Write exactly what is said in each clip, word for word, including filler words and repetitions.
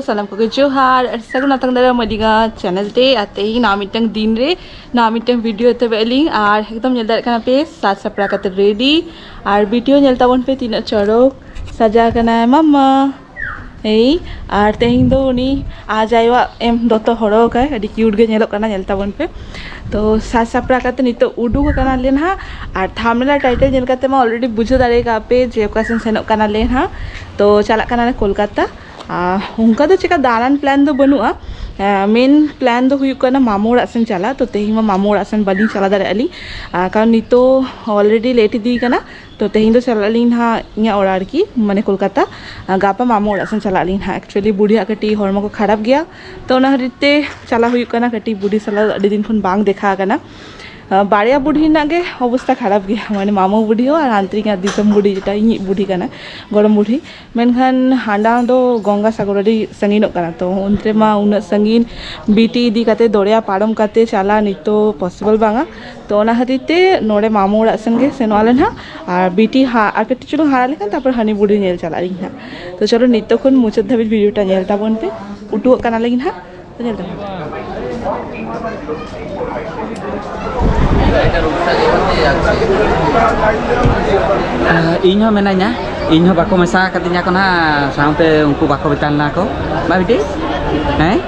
ᱥᱟᱱᱟᱢ ᱠᱚᱜᱮ ᱡᱚᱦᱟᱨ ᱟᱨ ᱥᱟᱹᱜᱩᱱ ᱟᱛᱟᱝ ᱫᱟᱨᱟᱢ ᱟᱹᱰᱤ ᱜᱟᱱ ᱪᱮᱱᱮᱞ ᱛᱮ᱾ ᱟᱨ ᱛᱮᱦᱮᱧ ᱱᱟᱣᱟ ᱢᱤᱫᱴᱟᱝ ᱫᱤᱱ ᱨᱮ ᱱᱟᱣᱟ ᱢᱤᱫᱴᱟᱝ ᱵᱷᱤᱰᱤᱭᱳ ᱮᱛᱚᱦᱚᱵᱮᱫ ᱟᱹᱞᱤᱧ᱾ ᱟᱨ ᱮᱠᱫᱚᱢ ᱧᱮᱞ ᱫᱟᱲᱮᱭᱟᱜ ᱠᱟᱱᱟ ᱯᱮ, ᱥᱟᱡᱽ ᱥᱟᱯᱲᱟᱣ ᱠᱟᱛᱮ ᱨᱮᱰᱤ᱾ ᱟᱨ ᱵᱷᱤᱰᱤᱭᱳ ᱧᱮᱞ ᱛᱟᱵᱚᱱ ᱯᱮ, ᱛᱤᱱᱟᱹᱜ ᱪᱚᱨᱚᱠ ᱥᱟᱡᱟᱣ ᱠᱟᱱᱟᱭ ᱢᱟᱢᱟ᱾ ᱮᱭ, ᱟᱨ ᱛᱮᱦᱮᱧ ᱫᱚ ᱩᱱᱤ ᱟᱡ ᱟᱭᱳᱣᱟᱜ ᱮᱢ ᱫᱚᱛᱚ ᱦᱚᱨᱚᱜ ᱟᱠᱟᱭ, ᱟᱹᱰᱤ ᱠᱤᱭᱩᱴ ᱜᱮ ᱧᱮᱞᱚᱜ ᱠᱟᱱᱟ, ᱧᱮᱞ ᱛᱟᱵᱚᱱ ᱯᱮ᱾ ᱛᱚ ᱥᱟᱡᱽ ᱥᱟᱯᱲᱟᱣ ᱠᱟᱛᱮ ᱱᱤᱛᱚᱜ ᱩᱰᱩᱠ ᱟᱠᱟᱱᱟᱞᱮ ᱱᱟᱦᱟᱜ᱾ ᱟᱨ ᱛᱷᱟᱢᱵᱱᱮᱞ ᱟᱨ ᱴᱟᱭᱴᱮᱞ ᱧᱮᱞ ᱠᱟᱛᱮ ᱢᱟ ᱚᱞᱨᱮᱰᱤ ᱵᱩᱡᱷᱟᱹᱣ ᱫᱟᱲᱮ ᱠᱟᱜ ᱯᱮ ᱡᱮ ᱚᱠᱟ ᱥᱮᱱ ᱥᱮᱱᱚᱜ ᱠᱟᱱᱟᱞᱮ ᱱᱟᱦᱟᱜ᱾ ᱛᱚ ᱪᱟᱞᱟᱜ ᱠᱟᱱᱟᱞᱮ ᱠᱳᱞᱠᱟᱛᱟ᱾ ᱟᱨ ᱚᱱᱠᱟ ᱫᱚ ᱪᱮᱠᱟ ᱫᱟᱬᱟᱱ ᱯᱞᱟᱱ ᱫᱚ ᱵᱟᱹᱱᱩᱜᱼᱟ᱾ ᱢᱮᱱ ᱯᱞᱟᱱ ᱫᱚ ᱦᱩᱭᱩᱜ ᱠᱟᱱᱟ ᱢᱟᱢᱚ ᱚᱲᱟᱜ ᱥᱮᱱ ᱪᱟᱞᱟᱜ᱾ ᱛᱚ ᱛᱮᱦᱮᱧ ᱢᱟ ᱢᱟᱢᱚ ᱚᱲᱟᱜ ᱥᱮᱱ ᱵᱟᱹᱞᱤᱧ ᱪᱟᱞᱟᱣ ᱫᱟᱲᱮᱭᱟᱜᱼᱟ ᱞᱤᱧ, ᱟᱨ ᱠᱟᱨᱚᱱ ᱱᱤᱛᱚᱜ ᱚᱞᱨᱮᱰᱤ ᱞᱮᱴ ᱤᱫᱤ ᱠᱟᱱᱟ᱾ ᱛᱚ ᱛᱮᱦᱮᱧ ᱫᱚ ᱪᱟᱞᱟᱜ ᱟᱹᱞᱤᱧ ᱱᱟᱦᱟᱜ ᱤᱧᱟᱹᱜ ᱚᱲᱟᱜ ᱟᱨᱠᱤ, ᱢᱟᱱᱮ ᱠᱳᱞᱠᱟᱛᱟ᱾ ᱟᱨ ᱜᱟᱯᱟ ᱢᱟᱢᱚ ᱚᱲᱟᱜ ᱥᱮᱱ ᱪᱟᱞᱟᱜ ᱟᱹᱞᱤᱧ ᱱᱟᱦᱟᱜ᱾ ᱮᱠᱪᱩᱭᱮᱞᱤ ᱵᱩᱰᱤᱭᱟᱜ ᱠᱟᱹᱴᱤᱡ ᱦᱚᱲᱢᱚ ᱠᱚ ᱠᱷᱟᱨᱟᱯ ᱜᱮᱭᱟ, ᱛᱚ ᱚᱱᱟ ᱠᱷᱟᱹᱛᱤᱨ ᱛᱮ ᱪᱟᱞᱟᱣ ᱦᱩᱭᱩᱜ ᱠᱟᱱᱟ᱾ ᱠᱟᱹᱴᱤᱡ ᱵᱩᱰᱤ ᱥᱟᱞᱟᱜ ᱟᱹᱰᱤ ᱫᱤᱱ ᱠᱷᱚᱱ ᱵᱟᱝ ᱫᱮᱠᱷᱟ ᱟᱠᱟᱱᱟ᱾ ᱟᱨ ᱵᱟᱨᱭᱟ ᱵᱩᱰᱷᱤ ᱨᱮᱱᱟᱜ ᱜᱮ ᱚᱵᱚᱥᱛᱟ ᱠᱷᱟᱨᱟᱯ ᱜᱮᱭᱟ, ᱢᱟᱱᱮ ᱢᱟᱢᱚ ᱵᱩᱰᱷᱤ ᱦᱚᱸ ᱟᱨ ᱦᱟᱱᱛᱮ ᱨᱮᱱᱟᱜ ᱫᱤᱥᱚᱢ ᱵᱩᱰᱷᱤ, ᱡᱮᱴᱟ ᱤᱧᱤᱡ ᱵᱩᱰᱷᱤ ᱠᱟᱱᱟ, ᱜᱚᱲᱚᱢ ᱵᱩᱰᱷᱤ᱾ ᱢᱮᱱᱠᱷᱟᱱ ᱦᱟᱸᱰᱟ ᱫᱚ ᱜᱚᱝᱜᱟ ᱥᱟᱜᱚᱨ ᱟᱹᱰᱤ ᱥᱟᱺᱜᱤᱧᱚᱜ ᱠᱟᱱᱟ, ᱛᱚ ᱚᱱᱛᱮ ᱢᱟ ᱩᱱᱟᱹᱜ ᱥᱟᱺᱜᱤᱧ ᱵᱤᱴᱤ ᱤᱫᱤ ᱠᱟᱛᱮ ᱫᱚᱨᱭᱟ ᱯᱟᱨᱚᱢ ᱠᱟᱛᱮ ᱪᱟᱞᱟᱜ ᱱᱤᱛᱚᱜ ᱯᱚᱥᱤᱵᱚᱞ ᱵᱟᱝᱟ᱾ ᱛᱚ ᱚᱱᱟ ᱠᱷᱟᱹᱛᱤᱨ ᱛᱮ ᱱᱚᱰᱮ ᱢᱟᱢᱚ ᱚᱲᱟᱜ ᱥᱮᱱ ᱜᱮ ᱥᱮᱱᱚᱜ ᱟᱞᱮ ᱱᱟᱦᱟᱜ᱾ ᱟᱨ ᱵᱤᱴᱤ ᱦᱟ-, ᱟᱨ ᱠᱟᱹᱴᱤᱡ ᱪᱩᱞᱩᱝ ᱦᱟᱨᱟ ᱞᱮᱠᱷᱟᱱ ᱛᱟᱨᱯᱚᱨ ᱦᱟᱹᱱᱤ ᱵᱩᱰᱷᱤ ᱧᱮᱞ ᱪᱟᱞᱟᱜ ᱟᱹᱞᱤᱧ ᱱᱟᱦᱟᱜ᱾ ᱛᱚ ᱪᱚᱞᱚ ᱱᱤᱛᱚᱜ ᱠᱷᱚᱱ ᱢᱩᱪᱟᱹᱫ ᱫᱷᱟᱹᱵᱤᱡ ᱵᱷᱤᱰᱤᱭᱳᱴᱟ ᱧᱮᱞ ᱛᱟᱵᱚᱱ ᱯᱮ, ᱩᱰᱩᱠᱚᱜ ᱠᱟᱱᱟᱞᱤᱧ ᱱᱟᱦᱟᱜ᱾ ᱛᱚ ᱧᱮᱞ ᱛᱟᱵᱚᱱ ᱯᱮ᱾ ᱤᱧ ᱦᱚᱸ ᱢᱮᱱᱟᱧᱟ, ᱤᱧ ᱦᱚᱸ ᱵᱟᱠᱚ ᱢᱮᱥᱟ ᱟᱠᱟᱫᱤᱧᱟ ᱠᱚ ᱱᱟᱦᱟᱜ, ᱥᱟᱶᱛᱮ ᱩᱱᱠᱩ ᱵᱟᱠᱚ ᱢᱮᱛᱟ ᱞᱮᱱᱟ ᱠᱚ᱾ ᱵᱟ ᱵᱤᱴᱤ? ᱦᱮᱸ?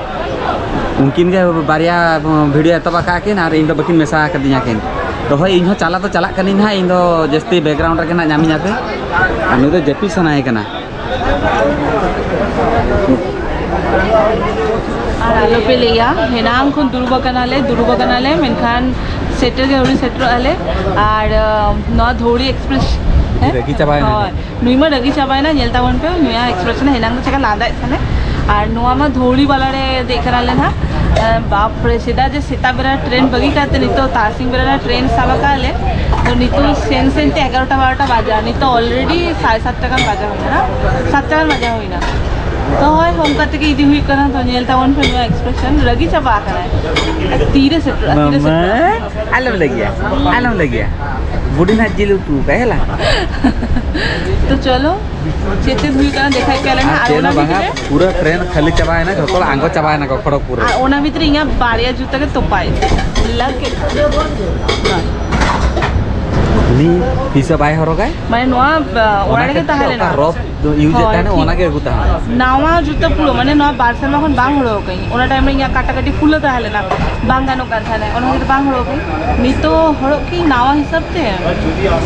ᱩᱱᱠᱤᱱ ᱜᱮ ᱵᱟᱨᱭᱟ ᱵᱷᱤᱰᱤᱭᱳ ᱮᱛᱚᱦᱚᱵ ᱟᱠᱟᱫ ᱠᱤᱱ ᱟᱨ ᱤᱧ ᱫᱚ ᱵᱟᱹᱠᱤᱱ ᱢᱮᱥᱟ ᱟᱠᱟᱫᱤᱧᱟ ᱠᱤᱱ᱾ ᱛᱚ ᱦᱳᱭ, ᱤᱧ ᱦᱚᱸ ᱪᱟᱞᱟᱜ ᱫᱚ ᱪᱟᱞᱟᱜ ᱠᱟᱹᱱᱟᱹᱧ ᱱᱟᱦᱟᱜ, ᱤᱧ ᱫᱚ ᱡᱟᱹᱥᱛᱤ ᱵᱮᱠᱜᱨᱟᱣᱩᱱᱰ ᱨᱮᱜᱮ ᱱᱟᱦᱟᱜ ᱧᱟᱢᱤᱧᱟ ᱯᱮ᱾ ᱟᱨ ᱱᱩᱭ ᱫᱚ ᱡᱟᱹᱯᱤᱫ ᱥᱟᱱᱟᱭᱮ ᱠᱟᱱᱟ᱾ ᱟᱨ ᱟᱞᱚᱯᱮ ᱞᱟᱹᱭᱟ, ᱦᱮᱱᱟᱝ ᱠᱷᱚᱱ ᱫᱩᱲᱩᱵ ᱟᱠᱟᱱᱟᱞᱮ, ᱫᱩᱲᱩᱵ ᱟᱠᱟᱱᱟᱞᱮ, ᱢᱮᱱᱠᱷᱟᱱ ᱥᱮᱴᱮᱨ ᱜᱮ ᱟᱹᱣᱨᱤ ᱥᱮᱴᱮᱨᱚᱜ ᱟᱞᱮ᱾ ᱟᱨ, ᱟᱢ, ᱱᱚᱣᱟ ᱫᱷᱟᱹᱣᱲᱤ ᱮᱠᱥᱯᱨᱮᱥ, ᱦᱮᱸ? ᱨᱟᱹᱜᱤ ᱪᱟᱵᱟᱭᱮᱱᱟ᱾ ᱦᱳᱭ, ᱱᱩᱭ ᱢᱟ ᱨᱟᱹᱜᱤ ᱪᱟᱵᱟᱭᱮᱱᱟ, ᱧᱮᱞ ᱛᱟᱵᱚᱱ ᱯᱮ, ᱱᱩᱭᱟᱜ ᱮᱠᱥᱯᱨᱮᱥᱚᱱ ᱦᱮᱱᱟᱝ ᱫᱚ ᱪᱮᱠᱟ ᱞᱟᱸᱫᱟᱭᱮᱫ ᱛᱟᱦᱮᱱᱟ᱾ ᱟᱨ ᱱᱚᱣᱟ ᱢᱟ ᱫᱷᱟᱹᱣᱲᱤ ᱵᱟᱞᱟ ᱨᱮ ᱫᱮᱡ ᱠᱟᱱᱟᱞᱮ ᱱᱟᱦᱟᱜ᱾ ᱟᱨ ᱵᱟᱯ ᱨᱮ, ᱥᱮᱛᱟᱜ ᱡᱮ ᱥᱮᱛᱟᱜ ᱵᱮᱲᱟ ᱴᱨᱮᱱ ᱵᱟᱹᱜᱤ ᱠᱟᱛᱮ ᱱᱤᱛᱚᱜ ᱛᱟᱨᱟᱥᱤᱧ ᱵᱮᱲᱟ ᱨᱮ ᱴᱨᱮᱱ ᱥᱟᱵ ᱟᱠᱟᱫ ᱞᱮ᱾ ᱛᱚ ᱱᱤᱛᱚᱜ ᱥᱮᱱ ᱥᱮᱱ ᱛᱮ ᱮᱜᱟᱨᱚᱴᱟ ᱵᱟᱨᱚᱴᱟ ᱵᱟᱡᱟᱜᱼᱟ᱾ ᱱᱤᱛᱚᱜ ᱚᱞᱨᱮᱰᱤ ᱥᱟᱲᱮ ᱥᱟᱛᱴᱟ ᱜᱟᱱ ᱵᱟᱡᱟᱣ ᱦᱩᱭᱱᱟ, ᱥᱟᱛᱴᱟ ᱜᱟᱱ ᱵᱟᱡᱟᱣ ᱦᱩᱭᱱᱟ᱾ ᱛᱚ ᱦᱳᱭ, ᱚᱱᱠᱟ ᱛᱮᱜᱮ ᱤᱫᱤ ᱦᱩᱭᱩᱜ ᱠᱟᱱᱟ᱾ ᱛᱚ ᱧᱮᱞ ᱛᱟᱵᱚᱱ ᱯᱮ ᱱᱚᱣᱟ ᱮᱠᱥᱯᱨᱮᱥᱚᱱ, ᱨᱟᱹᱜᱤ ᱪᱟᱵᱟ ᱟᱠᱟᱱᱟᱭ᱾ ᱛᱤᱨᱮ ᱥᱮᱴᱮᱨᱚᱜᱼᱟ, ᱛᱤᱨᱮ ᱢᱟᱢᱟ, ᱥᱮᱴᱮᱨᱚᱜᱼᱟ? ᱟᱞᱚᱢ ᱞᱟᱹᱜᱤᱭᱟ, ᱟᱞᱚᱢ ᱞᱟᱹᱜᱤᱭᱟ᱾ ᱦᱩᱰᱤᱧ ᱦᱟᱸᱜ ᱡᱤᱞ ᱩᱛᱩ ᱠᱟᱜ ᱦᱮᱸ ᱞᱟ᱾ ᱛᱚ ᱪᱚᱞᱚ, ᱪᱮᱫ ᱪᱮᱫ ᱦᱩᱭᱩᱜ ᱠᱟᱱᱟ ᱫᱮᱠᱷᱟᱭ ᱯᱮᱭᱟ ᱞᱮ ᱟᱨ ᱦᱟᱸᱜ᱾ ᱟᱨ ᱪᱮᱫ ᱚᱱᱟ ᱦᱚᱸ ᱵᱟᱝᱟ, ᱵᱷᱤᱛᱨᱤ ᱨᱮ, ᱯᱩᱨᱟᱹ ᱴᱨᱮᱱ ᱠᱷᱟᱹᱞᱤ ᱪᱟᱵᱟᱭᱮᱱᱟ, ᱡᱷᱚᱛᱚ ᱦᱚᱲ ᱟᱸᱜᱚ ᱪᱟᱵᱟᱭᱮᱱᱟ ᱠᱚ ᱠᱷᱚᱲᱚᱜᱽᱯᱩᱨ ᱨᱮ᱾ ᱟᱨ ᱚᱱᱟ ᱵᱷᱤᱛᱨᱤ ᱤᱧᱟᱹᱜ ᱵᱟᱨᱭᱟ ᱡᱩᱛᱟᱹ ᱜᱮ ᱛᱚᱯᱟᱭ ᱞᱟᱜᱮ᱾ ᱩᱱᱤ ᱛᱤᱥ ᱦᱚᱸ ᱵᱟᱭ ᱦᱚᱨᱚᱜᱟᱭ᱾ ᱢᱟᱱᱮ ᱱᱚᱣᱟ, ᱟ, ᱚᱱᱟ ᱚᱲᱟᱜ ᱨᱮᱜᱮ ᱠᱷᱟᱹᱛᱤᱨ ᱛᱟᱦᱮᱸ ᱛᱮ ᱚᱠᱟ ᱞᱮᱱᱟ᱾ ᱨᱚᱯ ᱤᱭᱩᱡᱽ ᱮᱫ ᱦᱳᱭ, ᱛᱟᱦᱮᱱᱟ, ᱴᱷᱤᱠ᱾ ᱚᱱᱟ ᱜᱮ ᱟᱹᱜᱩ ᱛᱟᱦᱮᱱᱟ᱾ ᱱᱟᱣᱟ ᱡᱩᱛᱟᱹ ᱯᱩᱨᱟᱹ, ᱢᱟᱱᱮ ᱱᱚᱣᱟ ᱵᱟᱨ ᱥᱮᱨᱢᱟ ᱠᱷᱚᱱ ᱵᱟᱝ ᱦᱚᱨᱚᱜ ᱟᱠᱟᱫᱟᱹᱧ᱾ ᱚᱱᱟ ᱴᱟᱭᱤᱢ ᱨᱮ ᱤᱧᱟᱹᱜ ᱠᱟᱴᱟ ᱠᱟᱹᱴᱤᱡ ᱯᱷᱩᱞᱟᱹ ᱛᱟᱦᱮᱸ ᱞᱮᱱᱟ, ᱵᱟᱝ ᱜᱟᱱᱚᱜ ᱠᱟᱱ ᱛᱟᱦᱮᱱᱟ, ᱚᱱᱟ ᱠᱷᱟᱹᱛᱤᱨ ᱵᱟᱝ ᱦᱚᱨᱚᱜ ᱟᱠᱟᱫᱟᱹᱧ᱾ ᱱᱤᱛᱚᱜ ᱦᱚᱨᱚᱜ ᱠᱤ ᱱᱟᱣᱟ ᱦᱤᱥᱟᱹᱵ ᱛᱮ?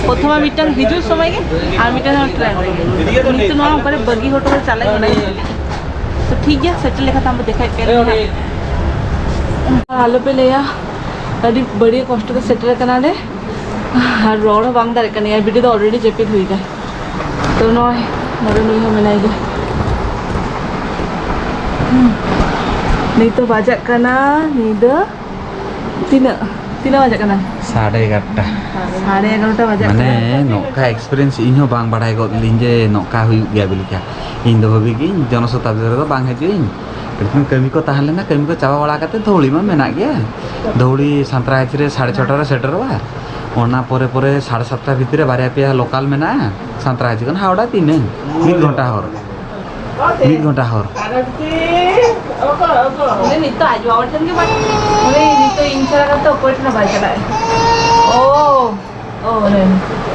ᱯᱨᱚᱛᱷᱚᱢ ᱢᱤᱫᱴᱟᱝ ᱦᱤᱡᱩᱜ ᱥᱚᱢᱚᱭ ᱜᱮ ᱟᱨ ᱢᱤᱫᱴᱟᱝ ᱴᱨᱮᱱ ᱨᱮ᱾ ᱱᱤᱛᱚᱜ ᱱᱚᱣᱟ ᱚᱠᱟᱨᱮ ᱵᱟᱹᱜᱤ ᱦᱚᱴᱚ ᱠᱟᱛᱮ ᱪᱟᱞᱟᱜ ᱤᱧ ᱚᱱᱟ ᱜᱮ᱾ ᱛᱚ ᱴᱷᱤᱠ ᱜᱮᱭᱟ, ᱥᱮᱴᱮᱨ ᱞᱮᱠᱷᱟᱱ ᱛᱟᱢ ᱫᱮᱠᱷᱟᱭ ᱯᱮ ᱞᱮᱠᱷᱟᱱ᱾ ᱟᱞᱚᱯᱮ ᱞᱟᱹᱭᱟ, ᱟᱹᱰᱤ ᱵᱟᱹᱲᱤᱡ ᱠᱚᱥᱴᱚ ᱛᱮ ᱥᱮᱴᱮᱨ ᱟᱠᱟᱱᱟᱞᱮ᱾ ᱟᱨ ᱨᱚᱲ ᱦᱚᱸ ᱵᱟᱝ ᱫᱟᱲᱮᱭᱟᱜ ᱠᱟᱱᱟ, ᱵᱤᱴᱤ ᱫᱚ already ᱡᱟᱹᱯᱤᱫ ᱦᱩᱭ ᱮᱫᱟᱭ᱾ ᱛᱚ ᱱᱚᱜᱼᱚᱭ ᱱᱚᱰᱮ ᱱᱩᱭ ᱦᱚᱸ ᱢᱮᱱᱟᱭ ᱜᱮᱭᱟ᱾ ᱦᱩᱸ᱾ ᱱᱤᱛᱚᱜ ᱵᱟᱡᱟᱜ ᱠᱟᱱᱟ ᱧᱤᱫᱟᱹ ᱛᱤᱱᱟᱹᱜ, ᱛᱤᱱᱟᱹᱜ ᱵᱟᱡᱟᱜ ᱠᱟᱱᱟ? ᱥᱟᱲᱮ ᱮᱜᱟᱨᱚᱴᱟ᱾ ᱥᱟᱲᱮ ᱮᱜᱟᱨᱚᱴᱟ ᱵᱟᱡᱟᱜ ᱢᱟᱱᱮ ᱠᱟᱱᱟ᱾ ᱱᱚᱝᱠᱟ experience ᱤᱧ ᱦᱚᱸ ᱵᱟᱝ ᱵᱟᱲᱟᱭ ᱜᱚᱫ ᱞᱤᱧ ᱡᱮ ᱱᱚᱝᱠᱟ ᱦᱩᱭᱩᱜ ᱜᱮᱭᱟ ᱵᱚᱞᱮ ᱠᱷᱟᱱ᱾ ᱤᱧ ᱫᱚ ᱵᱷᱟᱵᱤ ᱜᱤᱧ ᱡᱚᱱᱚᱥᱚᱛᱟᱵᱫᱤ ᱨᱮᱫᱚ ᱵᱟᱝ ᱦᱤᱡᱩᱜ ᱤᱧ, ᱢᱮᱱᱠᱷᱟᱱ ᱠᱟᱹᱢᱤ ᱠᱚ ᱛᱟᱦᱮᱸ ᱞᱮᱱᱟ, ᱠᱟᱹᱢᱤ ᱠᱚ ᱪᱟᱵᱟ ᱵᱟᱲᱟ ᱠᱟᱛᱮ ᱫᱷᱟᱹᱣᱲᱤ ᱢᱟ ᱢᱮᱱᱟᱜ ᱜᱮᱭᱟ᱾ ᱫᱷᱟᱹᱣᱲᱤ ᱥᱟᱱᱛᱨᱟᱦᱟᱭ ᱨᱮ ᱥᱟᱲᱮ ᱪᱷᱚᱴᱟ ᱨᱮ ᱥᱮᱴᱮᱨᱚᱜᱼᱟ᱾ ᱚᱱᱟ ᱯᱚᱨᱮ ᱯᱚᱨᱮ ᱥᱟᱲᱮ ᱥᱟᱛᱴᱟ ᱵᱷᱤᱛᱤᱨ ᱨᱮ ᱵᱟᱨᱭᱟ ᱯᱮᱭᱟ ᱞᱳᱠᱟᱞ ᱢᱮᱱᱟᱜᱼᱟ᱾ ᱥᱟᱱᱛᱨᱟᱦᱟᱭ ᱠᱷᱚᱱ ᱦᱟᱣᱲᱟ ᱛᱤᱱᱟᱹᱝ? ᱢᱤᱫ ᱜᱷᱚᱱᱴᱟ ᱦᱚᱨ᱾ ᱢᱤᱫ ᱜᱷᱚᱱᱴᱟ ᱦᱚᱨ᱾ ᱩᱱᱤ ᱱᱤᱛᱚᱜ ᱟᱡ ᱵᱟᱵᱟ ᱴᱷᱮᱱ ᱜᱮ ᱵᱟᱭ, ᱩᱱᱤ ᱱᱤᱛᱚᱜ ᱤᱧ ᱪᱷᱟᱲᱟ ᱠᱟᱛᱮ ᱚᱠᱚᱭ ᱴᱷᱮᱱ ᱦᱚᱸ ᱵᱟᱭ ᱪᱟᱞᱟᱜᱼᱟ᱾ ᱳ, ᱳ, ᱩᱱᱤ᱾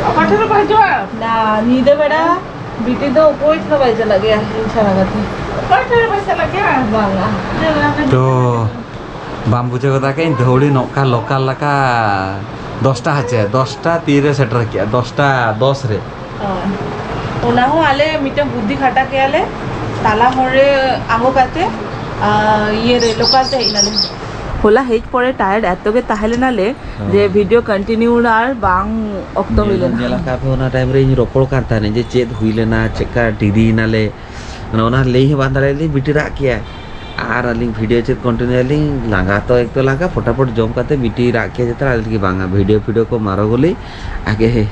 ᱚᱠᱟ ᱴᱷᱮᱱ ᱦᱚᱸ ᱵᱟᱭ ᱦᱤᱡᱩᱜᱼᱟ? ᱱᱟ, ᱧᱤᱫᱟᱹ ᱵᱮᱲᱟ ᱵᱤᱴᱤ ᱫᱚ ᱚᱠᱚᱭ ᱴᱷᱮᱱ ᱦᱚᱸ ᱵᱟᱭ ᱪᱟᱞᱟᱜ ᱜᱮᱭᱟ ᱤᱧ ᱪᱷᱟᱲᱟ ᱠᱟᱛᱮ᱾ ᱚᱠᱟ ᱴᱷᱮᱱ ᱦᱚᱸ ᱵᱟᱭ ᱪᱟᱞᱟᱜ ᱜᱮᱭᱟ? ᱵᱟᱝᱟ᱾ ᱛᱚ, ᱵᱟᱢ ᱵᱩᱡᱷᱟᱹᱣ ᱠᱟᱫᱟ ᱠᱤ? ᱫᱷᱟᱹᱣᱲᱤ ᱱᱚᱝᱠᱟ ᱞᱳᱠᱟᱞ ᱞᱮᱠᱟ ᱫᱚᱥᱴᱟ ᱦᱮᱸᱪᱮ, ᱫᱚᱥᱴᱟ ᱛᱤᱱ ᱨᱮ ᱥᱮᱴᱮᱨ ᱠᱮᱜᱼᱟ, ᱫᱚᱥᱴᱟ ᱫᱚᱥ ᱨᱮ᱾ ᱦᱳᱭ᱾ ᱚᱱᱟ ᱦᱚᱸ ᱟᱞᱮ ᱢᱤᱫᱴᱮᱱ ᱵᱩᱫᱽᱫᱷᱤ ᱠᱷᱟᱴᱟ ᱠᱮᱜᱼᱟ ᱞᱮ, ᱛᱟᱞᱟ ᱦᱚᱨ ᱨᱮ ᱟᱬᱜᱚ ᱠᱟᱛᱮ, ᱟᱨ ᱤᱭᱟᱹ ᱨᱮ ᱞᱳᱠᱟᱞ ᱛᱮ ᱦᱮᱡ ᱱᱟᱞᱮ᱾ ᱦᱚᱞᱟ ᱦᱮᱡ ᱯᱚᱨᱮ ᱴᱟᱭᱟᱨᱰ ᱮᱛᱚ ᱜᱮ ᱛᱟᱦᱮᱸ ᱞᱮᱱᱟᱞᱮ ᱡᱮ ᱦᱳᱭ᱾ ᱵᱷᱤᱰᱤᱭᱳ ᱠᱚᱱᱴᱤᱱᱤᱭᱩ ᱟᱨ ᱵᱟᱝ ᱚᱠᱛᱚ ᱦᱩᱭ ᱧᱮᱞ ᱦᱚᱸ ᱞᱮᱱᱟ᱾ ᱧᱮᱞ ᱟᱠᱟᱫ ᱯᱮ, ᱚᱱᱟ ᱴᱟᱭᱤᱢ ᱨᱮ ᱤᱧ ᱨᱚᱯᱚᱲ ᱠᱟᱱ ᱛᱟᱦᱮᱱᱟᱹᱧ ᱡᱮ ᱪᱮᱫ ᱦᱩᱭ ᱞᱮᱱᱟ, ᱪᱮᱫᱠᱟ ᱰᱮᱨᱤᱭᱮᱱᱟᱞᱮ, ᱢᱟᱱᱮ ᱚᱱᱟ ᱞᱟᱹᱭ ᱦᱚᱸ ᱵᱟᱝ ᱫᱟᱲᱮᱭᱟᱜ ᱞᱤᱧ, ᱵᱤᱴᱤ ᱨᱟᱜ ᱠᱮᱜᱼᱟᱭ᱾ ᱟᱨ ᱟᱹᱞᱤᱧ ᱵᱷᱤᱰᱤᱭᱳ ᱪᱮᱫ ᱠᱚᱱᱴᱤᱱᱤᱭᱩ ᱟᱹᱞᱤᱧ, ᱞᱟᱸᱜᱟ ᱛᱚ ᱮᱠ ᱛᱚ ᱞᱟᱸᱜᱟ, ᱯᱷᱚᱴᱟᱯᱷᱚᱴ ᱡᱚᱢ ᱠᱟᱛᱮ ᱵᱤᱴᱤ ᱨᱟᱜ ᱠᱮᱜᱼᱟᱭ ᱡᱟᱛᱨᱟ, ᱟᱹᱞᱤᱧ ᱞᱟᱹᱭ ᱠᱮᱫᱟ, "ᱵᱟᱝᱟ, ᱵᱷᱤᱰᱤᱭᱳ ᱯᱷᱤᱰᱤᱭᱳ ᱠᱚ ᱢᱟᱨᱚ ᱜᱚᱞᱤ, ᱟᱜᱮ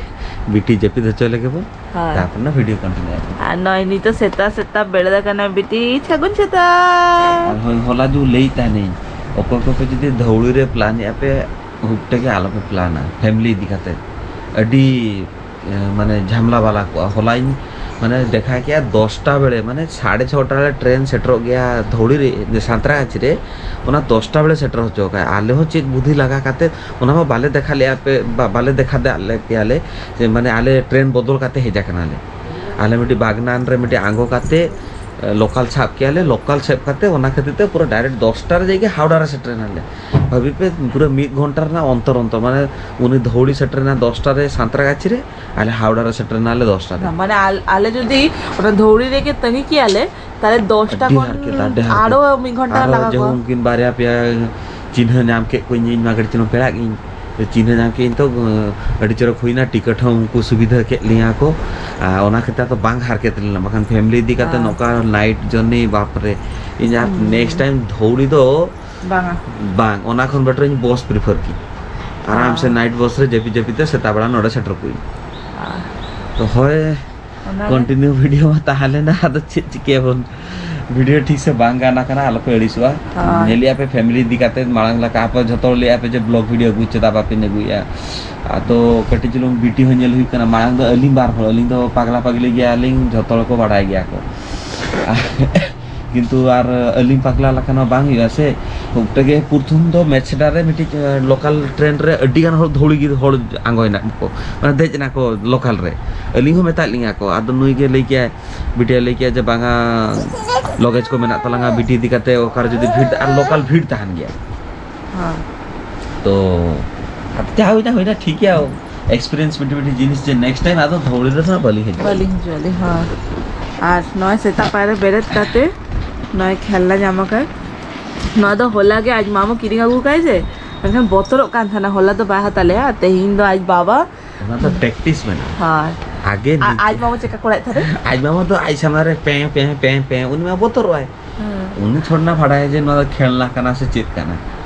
ᱵᱤᱴᱤ ᱡᱟᱹᱯᱤᱫ ᱦᱚᱪᱚ ᱞᱮᱜᱮ ᱵᱚ, ᱦᱳᱭ᱾ ᱛᱟᱨᱯᱚᱨ ᱱᱟ ᱵᱷᱤᱰᱤᱭᱳ ᱠᱚᱱᱴᱤᱱᱤᱭᱩ ᱟᱹᱞᱤᱧ᱾" ᱟᱨ ᱱᱚᱜᱼᱚᱭ ᱱᱤᱛᱚᱜ ᱥᱮᱛᱟᱜ ᱥᱮᱛᱟᱜ ᱵᱮᱨᱮᱫ ᱟᱠᱟᱱᱟ ᱵᱤᱴᱤ, ᱥᱟᱹᱜᱩᱱ ᱥᱮᱛᱟᱜ᱾ ᱟᱨ ᱦᱳᱭ, ᱦᱚᱞᱟ ᱡᱩ ᱞᱟᱹᱭ ᱛᱟᱦᱮᱱᱤᱧ, ᱚᱠᱚᱭ ᱠᱚᱯᱮ ᱡᱩᱫᱤ ᱫᱷᱟᱹᱣᱲᱤ ᱨᱮ ᱯᱞᱟᱱ ᱮᱫᱼᱟ ᱯᱮ, ᱦᱩᱯᱴᱟᱹ ᱜᱮ ᱟᱞᱚᱯᱮ ᱯᱞᱟᱱᱟ, ᱯᱷᱮᱢᱤᱞᱤ ᱤᱫᱤ ᱠᱟᱛᱮ᱾ ᱟᱹᱰᱤ ᱮ, ᱢᱟᱱᱮ ᱡᱷᱟᱢᱞᱟ ᱵᱟᱞᱟ ᱠᱚᱜᱼᱟ᱾ ᱦᱚᱞᱟᱧ ᱢᱟᱱᱮ ᱫᱮᱠᱷᱟ ᱠᱮᱜᱼᱟ ᱫᱚᱥᱴᱟ ᱵᱮᱲᱮ, ᱢᱟᱱᱮ ᱥᱟᱲᱮ ᱪᱷᱚᱴᱟ ᱨᱮ ᱴᱨᱮᱱ ᱥᱮᱴᱮᱨᱚᱜ ᱜᱮᱭᱟ ᱫᱷᱟᱹᱣᱲᱤ ᱨᱮ, ᱥᱟᱸᱛᱨᱟᱜᱟᱪᱷᱤ ᱨᱮ᱾ ᱚᱱᱟ ᱫᱚᱥᱴᱟ ᱵᱮᱲᱮ ᱥᱮᱴᱮᱨ ᱦᱚᱪᱚ ᱠᱟᱜᱼᱟ᱾ ᱟᱞᱮ ᱦᱚᱸ ᱪᱮᱫ ᱵᱩᱫᱷᱤ ᱞᱟᱜᱟ ᱠᱟᱛᱮ ᱚᱱᱟ ᱢᱟ ᱵᱟᱞᱮ ᱫᱮᱠᱷᱟ ᱞᱮᱫᱼᱟ ᱯᱮ, ᱵᱟ-, ᱵᱟᱞᱮ ᱫᱮᱠᱷᱟ ᱫᱟᱜ ᱞᱮᱫ ᱯᱮᱭᱟᱞᱮ᱾ ᱡᱮ ᱢᱟᱱᱮ ᱟᱞᱮ ᱴᱨᱮᱱ ᱵᱚᱫᱚᱞ ᱠᱟᱛᱮ ᱦᱮᱡ ᱟᱠᱟᱱᱟᱞᱮ᱾ ᱟᱞᱮ ᱢᱤᱫᱴᱤᱡ ᱵᱟᱜᱽᱱᱟᱱ ᱨᱮ ᱢᱤᱫᱴᱤᱡ ᱟᱬᱜᱚ ᱠᱟᱛᱮ ᱞᱳᱠᱟᱞ ᱥᱟᱵ ᱠᱮᱜᱼᱟ ᱞᱮ᱾ ᱞᱳᱠᱟᱞ ᱥᱟᱵ ᱠᱟᱛᱮ ᱚᱱᱟ ᱠᱷᱟᱹᱛᱤᱨ ᱛᱮ ᱯᱩᱨᱟᱹ ᱰᱟᱭᱨᱮᱠᱴ ᱫᱚᱥᱴᱟ ᱨᱮ ᱡᱟᱭᱜᱟ ᱦᱟᱣᱲᱟ ᱨᱮ ᱥᱮᱴᱮᱨ ᱮᱱᱟᱞᱮ᱾ ᱵᱷᱟᱹᱵᱤ ᱯᱮ, ᱯᱩᱨᱟᱹ ᱢᱤᱫ ᱜᱷᱚᱱᱴᱟ ᱨᱮᱱᱟᱜ ᱚᱱᱛᱚᱨ ᱚᱱᱛᱚᱨ, ᱢᱟᱱᱮ ᱩᱱᱤ ᱫᱷᱟᱹᱣᱲᱤ ᱥᱮᱴᱮᱨ ᱮᱱᱟ ᱫᱚᱥᱴᱟ ᱨᱮ ᱥᱟᱸᱛᱨᱟᱜᱟᱪᱷᱤ ᱨᱮ, ᱟᱞᱮ ᱦᱟᱣᱲᱟ ᱨᱮ ᱥᱮᱴᱮᱨ ᱮᱱᱟᱞᱮ ᱫᱚᱥᱴᱟ ᱨᱮ᱾ ᱢᱟᱱᱮ ᱟᱞ-, ᱟᱞᱮ ᱡᱩᱫᱤ ᱚᱱᱟ ᱫᱷᱟᱹᱣᱲᱤ ᱨᱮᱜᱮ ᱛᱟᱺᱜᱤ ᱠᱮᱭᱟᱞᱮ, ᱛᱟᱦᱞᱮ ᱫᱚᱥᱴᱟ ᱟᱹᱰᱤ ᱠᱷᱚᱱ ᱦᱟᱨᱠᱮᱛ, ᱟᱹᱰᱤ ᱦᱟᱨᱠᱮᱛ᱾ ᱟᱨᱚ ᱢᱤᱫ ᱜᱷᱚᱱᱴᱟ ᱟᱨᱚ ᱞᱟᱜᱟᱣ ᱡᱮ ᱠᱚᱜᱼᱟ᱾ ᱩᱱᱠᱤᱱ ᱵᱟᱨᱭᱟ ᱯᱮᱭᱟ ᱪᱤᱱᱦᱟᱹ ᱧᱟᱢ ᱠᱮᱫ ᱠᱚᱣᱟᱧ, ᱤᱧ ᱢᱟ ᱠᱟᱹᱴᱤᱡ ᱪᱩᱞᱩᱝ ᱯᱮᱲᱟᱜ ᱜᱤᱧ, ᱪᱤᱱᱦᱟᱹ ᱧᱟᱢ ᱠᱮᱫ ᱤᱧ ᱛᱚ, ᱟᱹᱰᱤ ᱪᱚᱨᱚᱠ ᱦᱩᱭᱱᱟ, ᱴᱤᱠᱤᱴ ᱦᱚᱸ ᱩᱱᱠᱩ ᱥᱩᱵᱤᱫᱷᱟ ᱠᱮᱫ ᱞᱤᱧᱟ ᱠᱚ᱾ ᱟᱨ ᱚᱱᱟ ᱠᱷᱟᱹᱛᱤᱨ ᱫᱚ ᱵᱟᱝ ᱦᱟᱨᱠᱮᱛ ᱞᱮᱱᱟ, ᱵᱟᱠᱷᱟᱱ ᱯᱷᱮᱢᱤᱞᱤ ᱤᱫᱤ ᱠᱟᱛᱮ ᱦᱮᱸ᱾ ᱱᱚᱝᱠᱟ ᱱᱟᱭᱤᱴ ᱡᱟᱨᱱᱤ, ᱵᱟᱯ ᱨᱮ, ᱤᱧ ᱟᱨ ᱦᱩᱸ᱾ ᱱᱮᱠᱥᱴ ᱴᱟᱭᱤᱢ ᱫᱷᱟᱹᱣᱲᱤ ᱫᱚ ᱵᱟᱝᱟ᱾ ᱵᱟᱝ, ᱚᱱᱟ ᱠᱷᱚᱱ ᱵᱮᱴᱟᱨ ᱤᱧ ᱵᱚᱥ ᱯᱨᱤᱯᱷᱟᱨ ᱠᱤ᱾ ᱟᱨᱟᱢ ᱥᱮ ᱦᱮᱸ᱾ ᱱᱟᱭᱤᱴ ᱵᱚᱥ ᱨᱮ ᱡᱟᱹᱯᱤᱫ ᱡᱟᱹᱯᱤᱫ ᱛᱮ ᱥᱮᱛᱟᱜ ᱵᱮᱲᱟ ᱱᱚᱰᱮ ᱥᱮᱴᱮᱨ ᱠᱚᱜ ᱤᱧ᱾ ᱦᱮᱸ᱾ ᱛᱚ ᱦᱳᱭ, ᱚᱱᱟᱜᱮ᱾ ᱠᱚᱱᱴᱤᱱᱤᱭᱩ ᱵᱷᱤᱰᱤᱭᱳ ᱢᱟ ᱛᱟᱦᱮᱸ ᱞᱮᱱᱟ, ᱟᱫᱚ ᱪᱮᱫ ᱪᱤᱠᱟᱹᱭᱟᱵᱚᱱ? ᱵᱷᱤᱰᱤᱭᱳ ᱴᱷᱤᱠ ᱥᱮ ᱵᱟᱝ ᱜᱟᱱ ᱟᱠᱟᱱᱟ, ᱟᱞᱚᱯᱮ ᱟᱹᱲᱤᱥᱚᱜᱼᱟ᱾ ᱦᱳᱭ᱾ ᱧᱮᱞᱮᱜᱼᱟ ᱯᱮ ᱯᱷᱮᱢᱤᱞᱤ ᱤᱫᱤ ᱠᱟᱛᱮ ᱢᱟᱲᱟᱝ ᱞᱮᱠᱟ, ᱟᱯᱮ ᱡᱷᱚᱛᱚ ᱦᱚᱲ ᱞᱟᱹᱭᱮᱜᱼᱟ ᱯᱮ ᱡᱮ ᱵᱞᱚᱜ ᱵᱷᱤᱰᱤᱭᱳ ᱟᱹᱜᱩᱭ, ᱪᱮᱫᱟᱜ ᱵᱟᱯᱮ ᱟᱹᱜᱩᱭᱮᱜᱼᱟ? ᱟᱫᱚ ᱠᱟᱹᱴᱤᱡ ᱪᱩᱞᱩᱝ ᱵᱤᱴᱤ ᱦᱚᱸ ᱧᱮᱞ ᱦᱩᱭᱩᱜ ᱠᱟᱱᱟ᱾ ᱢᱟᱲᱟᱝ ᱫᱚ ᱟᱹᱞᱤᱧ ᱵᱟᱨ ᱦᱚᱲ, ᱟᱹᱞᱤᱧ ᱫᱚ ᱯᱟᱜᱽᱞᱟ ᱯᱟᱜᱽᱞᱤ ᱜᱮᱭᱟᱞᱤᱧ, ᱡᱷᱚᱛᱚ ᱦᱚᱲ ᱠᱚ ᱵᱟᱲᱟᱭ ᱜᱮᱭᱟ ᱠᱚ᱾ ᱠᱤᱱᱛᱩ ᱟᱨ ᱟᱹᱞᱤᱧ ᱯᱟᱜᱽᱞᱟ ᱞᱮᱠᱟ ᱢᱟ ᱵᱟᱝ ᱦᱩᱭᱩᱜᱼᱟ ᱥᱮ᱾ ᱚᱠᱛᱮ ᱜᱮ ᱯᱨᱚᱛᱷᱚᱢ ᱫᱚ ᱢᱮᱪᱷᱰᱟ ᱨᱮ ᱢᱤᱫᱴᱤᱡ, ᱮ, ᱞᱳᱠᱟᱞ ᱴᱨᱮᱱ ᱨᱮ ᱟᱹᱰᱤ ᱜᱟᱱ ᱦᱚᱲ ᱫᱷᱟᱹᱣᱲᱤ ᱜᱮ ᱦᱚᱲ ᱟᱬᱜᱚᱭᱮᱱᱟ ᱠᱚ, ᱢᱟᱱᱮ ᱫᱮᱡ ᱮᱱᱟ ᱠᱚ ᱞᱳᱠᱟᱞ ᱨᱮ᱾ ᱟᱹᱞᱤᱧ ᱦᱚᱸ ᱢᱮᱛᱟᱫ ᱞᱤᱧᱟ ᱠᱚ, ᱟᱫᱚ ᱱᱩᱭ ᱜᱮ ᱞᱟᱹᱭ ᱠᱮᱜᱼᱟᱭ, ᱵᱤᱴᱤᱭᱟᱜ ᱞᱟᱹᱭ ᱠᱮᱜᱼᱟ ᱡᱮ, "ᱵᱟᱝᱟ, ᱞᱚᱜᱮᱡᱽ ᱠᱚ ᱢᱮᱱᱟᱜ ᱛᱟᱞᱟᱝᱟ, ᱵᱤᱴᱤ ᱤᱫᱤ ᱠᱟᱛᱮ ᱚᱠᱟᱨᱮ ᱡᱩᱫᱤ ᱵᱷᱤᱲ", ᱟᱨ ᱞᱳᱠᱟᱞ ᱵᱷᱤᱲ ᱛᱟᱦᱮᱱ ᱜᱮᱭᱟ᱾ ᱦᱮᱸ᱾ ᱛᱚ, ᱟᱫᱚ ᱡᱟ ᱦᱩᱭᱱᱟ, ᱦᱩᱭᱱᱟ, ᱴᱷᱤᱠ ᱜᱮᱭᱟ᱾ ᱮᱠᱥᱯᱤᱨᱤᱭᱮᱱᱥ ᱢᱤᱫᱴᱤᱡ, ᱢᱤᱫᱴᱤᱡ ᱡᱤᱱᱤᱥ ᱡᱮ ᱱᱮᱠᱥᱴ ᱴᱟᱭᱤᱢ ᱟᱫᱚ ᱫᱷᱟᱹᱣᱲᱤ ᱨᱮᱫᱚ ᱦᱟᱸᱜ ᱵᱟᱹᱞᱤᱧ ᱦᱤᱡᱩᱜᱼᱟ᱾ ᱵᱟᱹᱞᱤᱧ ᱦᱤᱡᱩᱜᱼᱟ ᱟᱹᱞᱤᱧ, ᱦᱳᱭ᱾ ᱟᱨ ᱱᱚᱜᱼᱚᱭ ᱥᱮᱛᱟᱜ ᱯᱟᱭᱟᱨ ᱨᱮ ᱵᱮᱨᱮᱫ ᱠᱟᱛᱮ ᱱᱚᱜᱼᱚᱭ ᱠᱷᱮᱞᱱᱟ ᱧᱟᱢ ᱟᱠᱟᱫ᱾ ᱱᱚᱣᱟ ᱫᱚ ᱦᱚᱞᱟ ᱜᱮ ᱟᱡ ᱢᱟᱢᱩ ᱠᱤᱨᱤᱧ ᱟᱹᱜᱩ ᱠᱟᱭ ᱡᱮ, ᱢᱮᱱᱠᱷᱟᱱ ᱵᱚᱛᱚᱨᱚᱜ ᱠᱟᱱ ᱛᱟᱦᱮᱱᱟ, ᱦᱚᱞᱟ ᱫᱚ ᱵᱟᱭ ᱦᱟᱛᱟᱣ ᱞᱮᱜᱼᱟ᱾ ᱛᱮᱦᱮᱧ ᱫᱚ ᱟᱡ ᱵᱟᱵᱟ ᱚᱱᱟ ᱫᱚ ᱯᱨᱮᱠᱴᱤᱥ ᱢᱮᱱᱟᱜᱼᱟ᱾ ᱦᱳᱭ᱾ ᱟᱜᱮ ᱟ-, ᱱᱤᱡᱮ ᱟᱡ ᱢᱟᱢᱩ ᱪᱮᱫᱠᱟ ᱠᱚ ᱨᱟᱜ ᱮᱫ ᱛᱟᱦᱮᱸᱫ? ᱟᱡ ᱢᱟᱢᱩ ᱫᱚ ᱟᱡ ᱥᱟᱢᱟᱝ ᱨᱮ ᱯᱮᱸ, ᱯᱮᱸ, ᱯᱮᱸ, ᱯᱮᱸ, ᱩᱱᱤ ᱢᱟ ᱵᱚᱛᱚᱨᱚᱜᱼᱟᱭ᱾ ᱦᱮᱸ᱾ ᱩᱱᱤ ᱛᱷᱚᱲ ᱱᱟ ᱵᱟᱰᱟᱭᱟ ᱡᱮ ᱱᱚᱣᱟ ᱫᱚ ᱠᱷᱮᱞᱱᱟ ᱠᱟᱱᱟ ᱥᱮ ᱪᱮᱫ ᱠᱟᱱᱟ᱾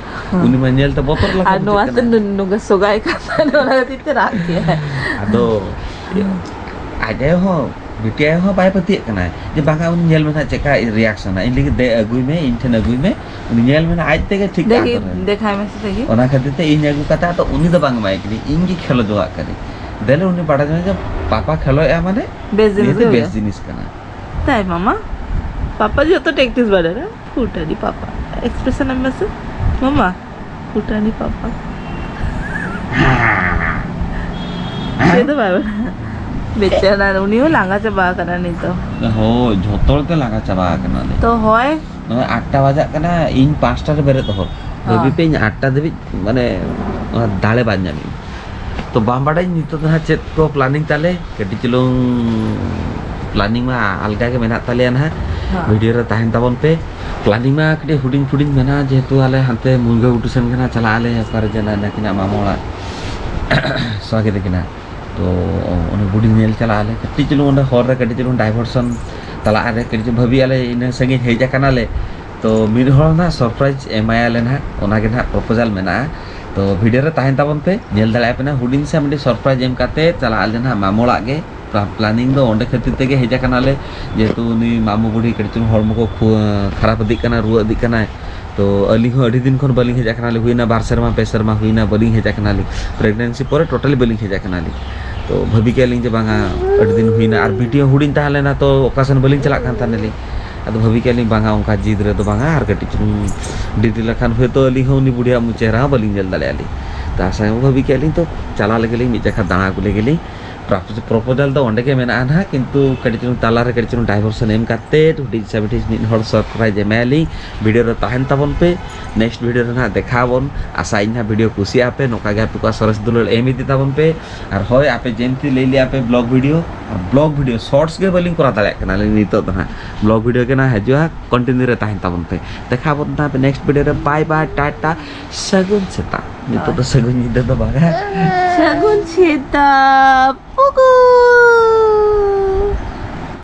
ᱦᱮᱸ᱾ ᱩᱱᱤ ᱢᱟ ᱧᱮᱞᱛᱮ ᱵᱚᱛᱚᱨ ᱞᱮᱠᱟ ᱟᱨ ᱵᱩᱡᱷᱟᱹᱜ ᱱᱚᱣᱟ ᱛᱮ ᱠᱟᱱᱟ᱾ ᱱᱩ-, ᱱᱩᱱᱟᱹᱜ ᱥᱚᱜᱟᱭ ᱠᱟᱱ ᱛᱟᱦᱮᱸᱫ, ᱚᱱᱟ ᱠᱷᱟᱹᱛᱤᱨ ᱛᱮ ᱨᱟᱜ ᱠᱮᱜᱼᱟᱭ᱾ ᱟᱫᱚ ᱟᱡ ᱟᱭᱳ ᱦᱚᱸ, ᱵᱤᱴᱤ ᱟᱭᱳ ᱦᱚᱸ ᱵᱟᱭ ᱯᱟᱹᱛᱭᱟᱹᱜ ᱠᱟᱱᱟᱭ ᱡᱮ, "ᱵᱟᱝᱟ, ᱩᱱᱤ ᱧᱮᱞ ᱢᱮ ᱦᱟᱸᱜ ᱪᱮᱫᱠᱟ ᱨᱤᱭᱟᱠᱥᱚᱱᱟ, ᱤᱧ ᱞᱟᱹᱜᱤᱫ ᱫᱮ ᱟᱹᱜᱩᱭ ᱢᱮ, ᱤᱧ ᱴᱷᱮᱱ ᱟᱹᱜᱩᱭ ᱢᱮ, ᱩᱱᱤ ᱧᱮᱞ ᱢᱮ ᱦᱟᱸᱜ ᱟᱡ ᱛᱮᱜᱮ ᱴᱷᱤᱠ ᱫᱮᱠᱷᱤ, ᱟᱛᱚ ᱨᱮ᱾" ᱫᱮᱠᱷᱟᱭ ᱢᱮᱥᱮ ᱫᱮᱠᱷᱤ᱾ ᱚᱱᱟ ᱠᱷᱟᱹᱛᱤᱨ ᱛᱮ ᱤᱧ ᱟᱹᱜᱩ ᱠᱟᱛᱮ ᱟᱫᱚ ᱩᱱᱤ ᱫᱚ ᱵᱟᱝ ᱮᱢᱟᱭ ᱠᱟᱹᱱᱟᱹᱧ, ᱤᱧ ᱜᱮ ᱠᱷᱮᱞ ᱦᱚᱪᱚᱣᱟᱜ ᱠᱟᱹᱱᱟᱹᱧ᱾ ᱫᱮᱞᱮ ᱩᱱᱤ ᱵᱟᱲᱟᱭ ᱧᱟᱢᱟ ᱡᱮ ᱯᱟᱯᱟ ᱠᱷᱮᱞᱳᱭᱮᱫᱼᱟ ᱢᱟᱱᱮ ᱵᱮᱥ ᱡᱤᱱᱤᱥ ᱱᱤᱭᱟᱹ ᱫᱚ ᱜᱮ ᱵᱮᱥ ᱦᱩᱭᱩᱜᱼᱟ᱾ ᱡᱤᱱᱤᱥ ᱠᱟᱱᱟ᱾ ᱛᱟᱭ ᱢᱟᱢᱟ, ᱯᱟᱯᱟ ᱡᱚᱛᱚ ᱴᱮᱠᱴᱤᱥ ᱵᱟᱲᱟᱭᱟ᱾ ᱯᱷᱩᱴᱟᱹᱱᱤ ᱯᱟᱯᱟ, ᱮᱠᱥᱯᱨᱮᱥᱚᱱ ᱮᱢ ᱢᱮᱥᱮ᱾ ᱢᱟᱢᱟ, ᱯᱷᱩᱴᱟᱹᱱᱤ ᱯᱟᱯᱟ᱾ ᱪᱮᱫ ᱫᱚ ᱵᱟᱭ ᱵᱟᱲᱟᱭᱟ᱾ ᱵᱮᱪᱟᱨᱟ, ᱩᱱᱤ ᱦᱚᱸ ᱞᱟᱸᱜᱟ ᱪᱟᱵᱟ ᱟᱠᱟᱱᱟ ᱱᱤᱛᱚᱜ᱾ ᱦᱳᱭ, ᱡᱷᱚᱛᱚ ᱦᱚᱲ ᱛᱮ ᱞᱟᱸᱜᱟ ᱪᱟᱵᱟ ᱟᱠᱟᱱᱟᱞᱮ᱾ ᱛᱚ ᱦᱚᱭ᱾ ᱱᱚᱜᱼᱚᱭ ᱟᱴ ᱴᱟ ᱵᱟᱡᱟᱜ ᱠᱟᱱᱟ, ᱤᱧ ᱯᱟᱸᱪ ᱴᱟ ᱨᱮ ᱵᱮᱨᱮᱫ ᱦᱚᱨ᱾ ᱦᱚᱸ᱾ ᱵᱷᱟᱹᱵᱤ ᱯᱮ, ᱤᱧ ᱟᱴ ᱴᱟ ᱫᱷᱟᱹᱵᱤᱡ ᱢᱟᱱᱮ ᱚᱱᱟ ᱫᱟᱲᱮ ᱵᱟᱝ ᱧᱟᱢᱤᱧ᱾ ᱛᱚ ᱵᱟᱝ ᱵᱟᱰᱟᱭ ᱱᱤᱛᱚᱜ ᱫᱚ ᱦᱟᱸᱜ ᱪᱮᱫ ᱠᱚ ᱯᱞᱟᱱᱤᱝ ᱛᱟᱞᱮ, ᱠᱟᱹᱴᱤᱡ ᱪᱩᱞᱩᱝ ᱯᱞᱟᱱᱤᱝ ᱢᱟ ᱟᱞᱜᱟ ᱜᱮ ᱢᱮᱱᱟᱜ ᱛᱟᱞᱮᱭᱟ ᱱᱟᱦᱟᱜ᱾ ᱦᱚᱸ᱾ ᱵᱷᱤᱰᱤᱭᱳ ᱨᱮ ᱛᱟᱦᱮᱱ ᱛᱟᱵᱚᱱ ᱯᱮ᱾ ᱯᱞᱟᱱᱤᱝ ᱢᱟ ᱠᱟᱹᱴᱤᱡ ᱦᱩᱰᱤᱧ ᱦᱩᱰᱤᱧ ᱢᱮᱱᱟᱜᱼᱟ, ᱡᱮᱦᱮᱛᱩ ᱟᱞᱮ ᱦᱟᱱᱛᱮ ᱢᱩᱱᱜᱟᱹ ᱜᱷᱩᱴᱩ ᱥᱮᱱ ᱜᱮ ᱱᱟᱦᱟᱜ ᱪᱟᱞᱟᱜ ᱟᱞᱮ, ᱚᱠᱟᱨᱮ ᱡᱮ ᱱᱟᱹᱠᱤᱱᱟᱜ ᱢᱟᱢᱚ ᱚᱲᱟᱜ ᱥᱚᱦᱟᱜᱤ ᱛᱟᱹᱠᱤᱱᱟᱜ᱾ ᱛᱚ ᱩᱱᱤ ᱵᱩᱰᱤ ᱧᱮᱞ ᱪᱟᱞᱟᱜ ᱟᱞᱮ, ᱠᱟᱹᱴᱤᱡ ᱪᱩᱞᱩᱝ ᱚᱸᱰᱮ ᱦᱚᱨ ᱨᱮ ᱠᱟᱹᱴᱤᱡ ᱪᱩᱞᱩᱝ ᱰᱟᱭᱵᱷᱟᱨᱥᱚᱱ ᱛᱟᱞᱟᱜ ᱨᱮ ᱠᱟᱹᱴᱤᱡ ᱪᱩᱞᱩᱝ ᱵᱷᱟᱹᱵᱤ ᱟᱞᱮ ᱤᱱᱟᱹ ᱥᱟᱺᱜᱤᱧ ᱦᱮᱡ ᱟᱠᱟᱱᱟᱞᱮ᱾ ᱛᱚ ᱢᱤᱫ ᱦᱚᱲ ᱱᱟᱦᱟᱜ ᱥᱚᱨᱯᱨᱟᱭᱤᱡᱽ ᱮᱢᱟᱭᱟᱞᱮ ᱱᱟᱦᱟᱜ, ᱚᱱᱟᱜᱮ ᱱᱟᱦᱟᱜ ᱯᱨᱚᱯᱳᱡᱟᱞ ᱢᱮᱱᱟᱜᱼᱟ᱾ ᱛᱚ ᱵᱷᱤᱰᱤᱭᱳ ᱨᱮ ᱛᱟᱦᱮᱱ ᱛᱟᱵᱚᱱ ᱯᱮ, ᱧᱮᱞ ᱫᱟᱲᱮᱭᱟᱜ ᱯᱮ ᱱᱟᱦᱟᱜ ᱦᱩᱰᱤᱧ ᱥᱮ ᱢᱤᱫᱴᱤᱡ ᱥᱚᱨᱯᱨᱟᱭᱤᱡᱽ ᱮᱢ ᱠᱟᱛᱮ ᱪᱟᱞᱟᱜ ᱟᱞᱮ ᱱᱟᱦᱟᱜ ᱢᱟᱢᱚ ᱚᱲᱟᱜ ᱜᱮ᱾ ᱯᱞᱟ-, ᱯᱞᱟᱱᱤᱝ ᱫᱚ ᱚᱸᱰᱮ ᱠᱷᱟᱹᱛᱤᱨ ᱛᱮᱜᱮ ᱦᱮᱡ ᱟᱠᱟᱱᱟᱞᱮ, ᱡᱮᱦᱮᱛᱩ ᱩᱱᱤ ᱢᱟᱢᱚ ᱵᱩᱰᱷᱤ ᱠᱟᱹᱴᱤᱡ ᱪᱩᱞᱩᱝ ᱦᱚᱲᱢᱚ ᱠᱚ ᱠᱷᱩ-, ᱠᱷᱟᱨᱟᱯ ᱤᱫᱤᱜ ᱠᱟᱱᱟ, ᱨᱩᱣᱟᱹ ᱤᱫᱤᱜ ᱠᱟᱱᱟᱭ᱾ ᱛᱚ ᱟᱹᱞᱤᱧ ᱦᱚᱸ ᱟᱹᱰᱤ ᱫᱤᱱ ᱠᱷᱚᱱ ᱵᱟᱹᱞᱤᱧ ᱦᱮᱡ ᱟᱠᱟᱱᱟᱞᱤᱧ, ᱦᱩᱭᱱᱟ ᱵᱟᱨ ᱥᱮᱨᱢᱟ ᱯᱮ ᱥᱮᱨᱢᱟ ᱦᱩᱭᱱᱟ ᱵᱟᱹᱞᱤᱧ ᱦᱮᱡ ᱟᱠᱟᱱᱟᱞᱤᱧ᱾ ᱯᱨᱮᱜᱱᱮᱱᱥᱤ ᱯᱚᱨᱮ ᱴᱳᱴᱟᱞᱤ ᱵᱟᱹᱞᱤᱧ ᱦᱮᱡ ᱟᱠᱟᱱᱟᱞᱤᱧ᱾ ᱛᱚ ᱵᱷᱟᱹᱵᱤ ᱠᱮᱫᱼᱟ ᱞᱤᱧ ᱡᱮ ᱵᱟᱝᱟ, ᱟᱹᱰᱤ ᱫᱤᱱ ᱦᱩᱭᱱᱟ ᱟᱨ ᱵᱤᱴᱤ ᱦᱚᱸ ᱦᱩᱰᱤᱧ ᱛᱟᱦᱮᱸ ᱞᱮᱱᱟ, ᱛᱚ ᱚᱠᱟ ᱥᱮᱱ ᱵᱟᱹᱞᱤᱧ ᱪᱟᱞᱟᱜ ᱠᱟᱱ ᱛᱟᱦᱮᱱᱟᱞᱤᱧ᱾ ᱟᱫᱚ ᱵᱷᱟᱹᱵᱤ ᱠᱮᱫᱼᱟ ᱞᱤᱧ ᱵᱟᱝᱟ, ᱚᱱᱠᱟ ᱡᱤᱫ ᱨᱮᱫᱚ ᱵᱟᱝᱟ, ᱟᱨ ᱠᱟᱹᱴᱤᱡ ᱪᱩᱞᱩᱝ ᱰᱮᱨᱤ ᱞᱮᱠᱷᱟᱱ ᱦᱚᱭᱛᱳ ᱟᱹᱞᱤᱧ ᱦᱚᱸ ᱩᱱᱤ ᱵᱩᱰᱷᱤᱭᱟᱜ ᱢᱩ ᱪᱮᱦᱨᱟ ᱦᱚᱸ ᱵᱟᱹᱞᱤᱧ ᱧᱮᱞ ᱫᱟᱲᱮᱭᱟᱜᱼᱟ ᱞᱤᱧ᱾ ᱛᱚ ᱟᱥᱟ ᱵᱷᱟᱹᱵᱤ ᱠᱮᱫᱼᱟ ᱞᱤᱧ ᱛᱚ ᱪᱟᱞᱟᱣ ᱞᱮᱜᱮ ᱞᱤᱧ, ᱢᱤᱫ ᱡᱟᱠᱷᱟ ᱫᱟᱬᱟ ᱟᱹᱜᱩ ᱞᱮᱜᱮ ᱞᱤᱧ᱾ ᱯᱨᱚᱯᱳᱡᱟᱞ ᱫᱚ ᱚᱸᱰᱮ ᱜᱮ ᱢᱮᱱᱟᱜᱼᱟ ᱱᱟᱦᱟᱜ, ᱠᱤᱱᱛᱩ ᱠᱟᱹᱴᱤᱡ ᱪᱩᱞᱩᱝ ᱛᱟᱞᱟᱨᱮ ᱠᱟᱹᱴᱤᱡ ᱪᱩᱞᱩᱝ ᱰᱟᱭᱵᱷᱟᱨᱥᱚᱱ ᱮᱢ ᱠᱟᱛᱮ ᱦᱩᱰᱤᱧ ᱥᱮ ᱢᱤᱫᱴᱤᱡ ᱢᱤᱫ ᱦᱚᱲ ᱥᱚᱨᱯᱨᱟᱭᱤᱡᱽ ᱮᱢᱟᱭᱟᱞᱤᱧ᱾ ᱵᱷᱤᱰᱤᱭᱳ ᱨᱮ ᱛᱟᱦᱮᱱ ᱛᱟᱵᱚᱱ ᱯᱮ, ᱱᱮᱠᱥᱴ ᱵᱷᱤᱰᱤᱭᱳ ᱨᱮ ᱱᱟᱦᱟᱜ ᱫᱮᱠᱷᱟᱣ ᱟᱵᱚᱱ᱾ ᱟᱥᱟᱭᱟᱹᱧ ᱱᱟᱦᱟᱜ ᱵᱷᱤᱰᱤᱭᱳ ᱠᱩᱥᱤᱭᱟᱜᱼᱟ ᱯᱮ, ᱱᱚᱝᱠᱟ ᱜᱮ ᱟᱯᱮ ᱠᱚᱣᱟᱜ ᱥᱚᱨᱮᱥ ᱫᱩᱞᱟᱹᱲ ᱮᱢ ᱤᱫᱤ ᱛᱟᱵᱚᱱ ᱯᱮ᱾ ᱟᱨ ᱦᱳᱭ, ᱟᱯᱮ ᱡᱮᱢᱛᱤ ᱞᱟᱹᱭ ᱞᱮᱜᱼᱟ ᱯᱮ ᱵᱞᱚᱜ ᱵᱷᱤᱰᱤᱭᱳ, ᱟᱨ ᱵᱞᱚᱜ ᱵᱷᱤᱰᱤᱭᱳ ᱥᱚᱨᱴᱥ ᱜᱮ ᱵᱟᱹᱞᱤᱧ ᱠᱚᱨᱟᱣ ᱫᱟᱲᱮᱭᱟᱜ ᱠᱟᱱᱟ ᱱᱤᱛᱚᱜ ᱫᱚ ᱱᱟᱦᱟᱜ᱾ ᱵᱞᱚᱜ ᱵᱷᱤᱰᱤᱭᱳ ᱜᱮ ᱱᱟᱦᱟᱜ ᱦᱤᱡᱩᱜᱼᱟ, ᱠᱚᱱᱴᱤᱱᱤᱭᱩ ᱨᱮ ᱛᱟᱦᱮᱱ ᱛᱟᱵᱚᱱ ᱯᱮ᱾ ᱫᱮᱠᱷᱟᱣ ᱟᱵᱚᱱ ᱱᱟᱦᱟᱜ ᱱᱮᱠᱥᱴ ᱵᱷᱤᱰᱤᱭᱳ ᱨᱮ᱾ ᱵᱟᱭ ᱵᱟᱭ, ᱴᱟᱴᱟ, ᱥᱟᱹᱜᱩᱱ ᱥᱮᱛᱟᱜ᱾ ᱱᱤᱛᱚᱜ ᱫᱚ ᱥᱟᱹᱜᱩᱱ ᱧᱤᱫᱟᱹ ᱫᱚ ᱵᱟᱝᱟ᱾ ᱥᱟᱹᱜᱩᱱ ᱥᱮᱛᱟᱜ᱾ ᱯᱩᱜᱩ᱾